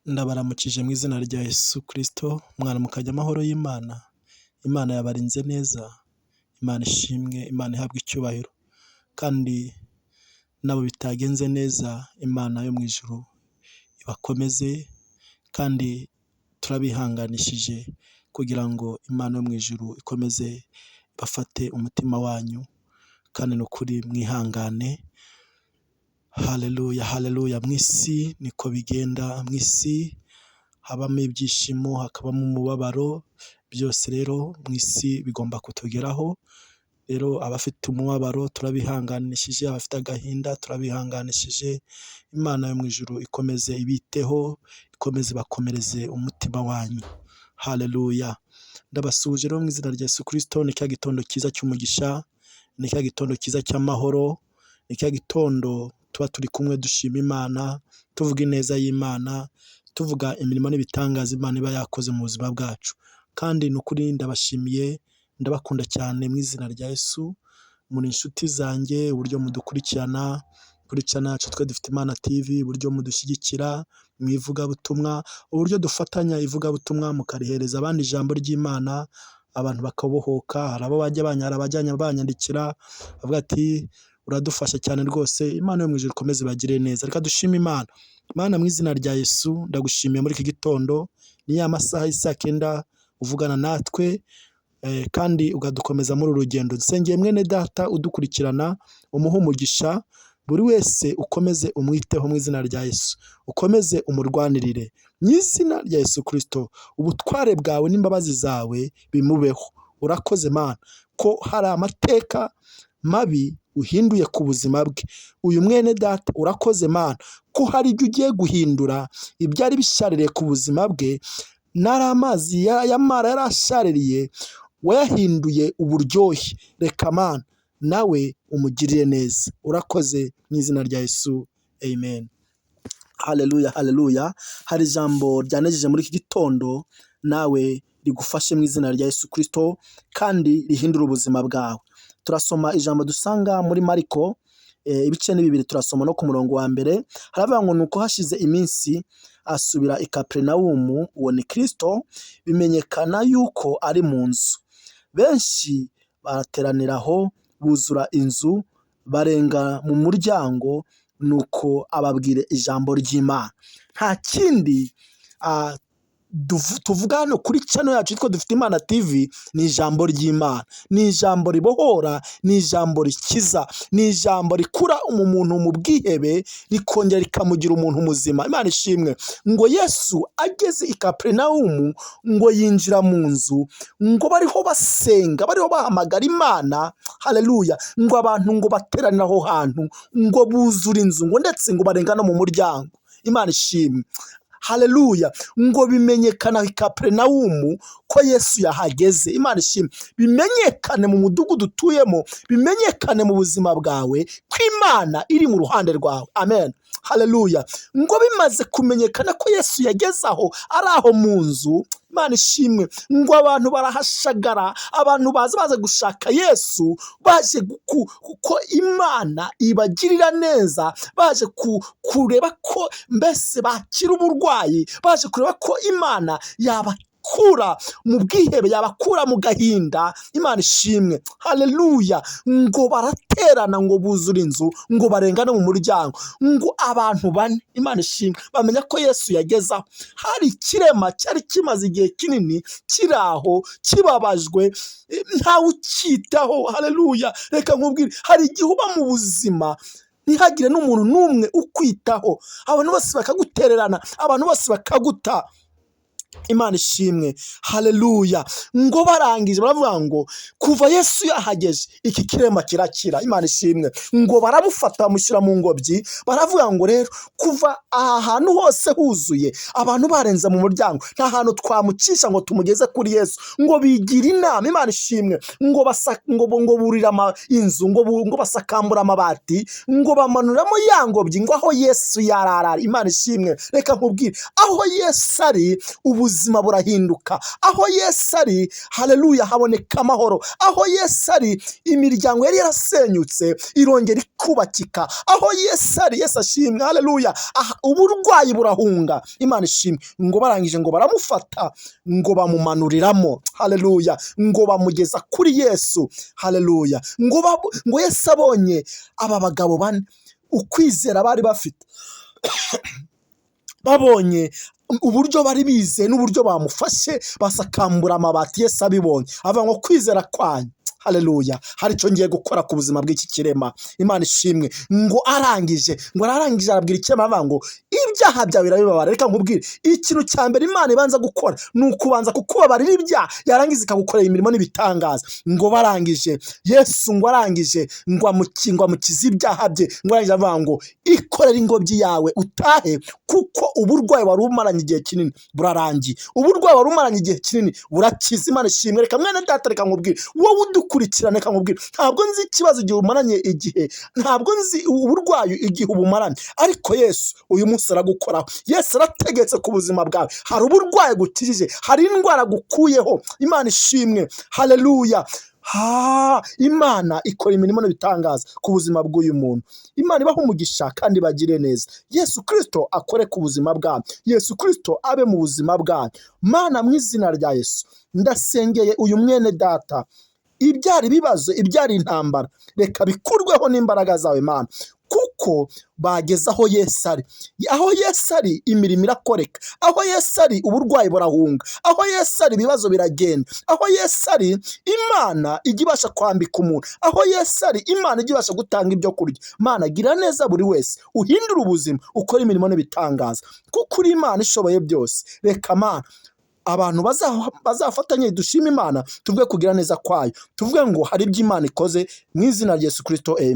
Ndabaramukije mu izina rya Yesu Kristo, mwaramukanye amahoro y'Imana, Imana yabarinze neza, Imana ishimwe, Imana ihabwe icyubahiro kandi n'abo bitagenze neza, Imana yo mu ijuru ibakomeze kandi turabihanganishije kugira ngo Imana yo mu ijuru ikomeze bafate umutima wanyu kandi ni ukuri mwihangane. Haleluya, haleluya! Mu isi niko bigenda, mu isi habamo ibyishimo, hakabamo umubabaro, byose rero mu isi bigomba kutugeraho, rero abafite umubabaro turabihanganishije, abafite agahinda turabihanganishije, Imana yo mu ijuru ikomeze ibiteho, ikomeze ibakomereze umutima wanyu. Haleluya! Ndabasuhuje rero mu izina rya Yesu Kristo, ni cya gitondo cyiza cy'umugisha, ni cya gitondo cyiza cy'amahoro, ni cya gitondo tuba turi kumwe dushima Imana, tuvuga ineza y'Imana, tuvuga imirimo n'ibitangaza Imana iba yakoze mu buzima bwacu. Kandi ni ukuri ndabashimiye, ndabakunda cyane mu izina rya Yesu, muri inshuti zanjye, uburyo mudukurikirana kuri channel yacu twe dufite Imana TV, uburyo mudushyigikira mu ivugabutumwa, uburyo dufatanya ivugabutumwa mukarihereza abandi ijambo ry'Imana, abantu bakabohoka, hari abo bajya abajya banyandikira bavuga ati uradufasha cyane rwose, Imana yo mu ijuru ikomeze ibagirire neza. Reka dushime Imana. Mana mu izina rya Yesu ndagushimiye muri iki gitondo, ni ya masaha y'i saa kenda uvugana natwe kandi ukadukomeza muri uru rugendo. Nsengeye mwene data udukurikirana, umuhe umugisha, buri wese ukomeze umwiteho mu izina rya Yesu, ukomeze umurwanirire mu izina rya Yesu Kristo, ubutware bwawe n'imbabazi zawe bimubeho. Urakoze Mana ko hari amateka mabi uhinduye ku buzima bwe. Uyu mwene data urakoze Mana ko hari ibyo ugiye guhindura, ibyari bishaririye ku buzima bwe, n'ari amazi y'amara yari ashaririye wayahinduye uburyohe. Reka Mana nawe umugirire neza. Urakoze mu izina rya Yesu, amen. Haleluya, haleluya! Hari ijambo ryanejeje muri iki gitondo, nawe rigufashe mu izina rya Yesu Kristo kandi rihindura ubuzima bwawe. Turasoma ijambo dusanga muri Mariko, ibice ni bibiri, turasoma no ku murongo wa mbere. Haravuga ngo: "Nuko hashize iminsi asubira i Kaperinawumu," uwo ni Kristo, "bimenyekana yuko ari mu nzu. Benshi barateranira aho buzura inzu barenga mu muryango, nuko ababwira ijambo ry'Imana." Nta kindi tuvuga hano kuri channel yacu yitwa Dufite Imana TV, ni ijambo ry'Imana, ni ijambo ribohora, ni ijambo rikiza, ni ijambo rikura umuntu mu bwihebe rikongera rikamugira umuntu muzima. Imana ishimwe. Ngo Yesu ageze i Kaperinawumu, ngo yinjira mu nzu, ngo bariho basenga, bariho bahamagara Imana. Haleluya! Ngo abantu ngo bateranira aho hantu, ngo buzura inzu, ngo ndetse ngo barenga no mu muryango. Imana ishimwe. Haleluya! Ngo bimenyekana i Kaperinawumu ko Yesu yahageze. Imana ishimwe. Bimenyekane mu mudugudu utuyemo, bimenyekane mu buzima bwawe ko Imana iri mu ruhande rwawe. Amen. Haleluya! Ngo bimaze kumenyekana ko Yesu yageze aho, ari aho mu nzu, Imana ishimwe, ngo abantu barahashagara, abantu baza baza gushaka Yesu, baje ko Imana ibagirira neza, baje kureba ko mbese bakira uburwayi, baje kureba ko Imana yabakura mu bwihebe, yabakura mu gahinda. Imana ishimwe. Haleluya! Ngo baraterana, ngo buzura inzu, ngo barenga no mu muryango. Ngo abantu bane, Imana ishimwe, bamenya ko Yesu yagezaho. Hari ikirema cyari kimaze igihe kinini kiri aho kibabajwe, ntawe ucyitaho. Haleluya! Reka nkubwire, hari igihe uba mu buzima ntihagire n'umuntu n'umwe ukwitaho, abantu bose bakagutererana, abantu bose bakaguta. Imana ishimwe. Haleluya! Ngo barangije baravuga ngo kuva Yesu yahageze iki kirema kirakira. Imana ishimwe. Ngo baramufata bamushyira mu ngobyi, baravuga ngo rero kuva aha hantu hose huzuye abantu barenze mu muryango, nta hantu twamucisha ngo tumugeze kuri Yesu. Ngo bigira inama, Imana ishimwe, ngo basa ngo burira inzu, ngo basakambura amabati, ngo bamanuramo ya ngobyi ngo aho Yesu yararara. Imana ishimwe. Reka nkubwire, aho Yesu ari ubuzima. Ubuzima burahinduka. Aho Yesu ari, haleluya, haboneka amahoro. Aho Yesu ari, imiryango yari yarasenyutse irongera ikubakika. Aho Yesu ari, Yesu ashimwe, haleluya, aha uburwayi burahunga. Imana ishimwe. Ngo barangije ngo baramufata, ngo bamumanuriramo, haleluya, ngo bamugeza kuri Yesu, haleluya. Ngo Yesu abonye aba bagabo bane ukwizera bari bafite, babonye uburyo bari bize n'uburyo bamufashe basakambura amabati, Yesu abibonye avuga ngo kwizera kwanyu, haleluya, hari icyo ngiye gukora ku buzima bw'iki kirema. Imana ishimwe. Ngo arangije arabwira ikirema, avuga ngo ibyaha byawe birabibabara. Reka nkubwire, ikintu cya mbere Imana ibanza gukora ni ukubanza kukubabarira ibyaha, yarangiza ikagukorera imirimo n'ibitangaza. Ngo barangije, Yesu ngo arangije ngo amukize ibyaha bye, ngo arangije avuga ngo ikorere ingobyi yawe utahe, kuko uburwayi wari umaranye igihe kinini burarangiye, uburwayi wari umaranye igihe kinini burakize. Imana ishimwe. Reka mwene data, reka nkubwire, wowe udukurikirane, reka nkubwire, ntabwo nzi ikibazo igihe umaranye igihe, ntabwo nzi uburwayi igihe ubumaranye, ariko Yesu uyu munsi aragukoraho. Yesu arategetse ku buzima bwawe. Hari uburwayi agukijije, hari indwara agukuyeho. Imana ishimwe, haleluya. Ha, Imana ikora imirimo n'ibitangaza ku buzima bw'uyu muntu. Imana ibahe umugisha kandi bagire neza. Yesu Kirisito akore ku buzima bwanyu, Yesu Kirisito abe mu buzima bwanyu. Mana, mu izina rya Yesu, ndasengeye uyu mwene data. Ibyari ibibazo, ibyari intambara, reka bikurweho n'imbaraga zawe, Mana, kuko bageze aho Yesu ari. Aho Yesu ari, imirimo irakoreka. Aho Yesu ari, uburwayi burahunga. Aho Yesu ari, ibibazo biragenda. Aho Yesu ari, Imana ijya ibasha kwambika umuntu. Aho Yesu ari, Imana ijya ibasha gutanga ibyo kurya. Mana, gira neza buri wese, uhindure ubuzima, ukore imirimo n'ibitangaza, kuko uri Imana ishoboye byose. Reka Mana, abantu bazafatanye dushime Imana, tuvuge kugira neza kwayo, tuvuge ngo hari ibyo Imana ikoze, mu izina rya Yesu Kirisito, amen.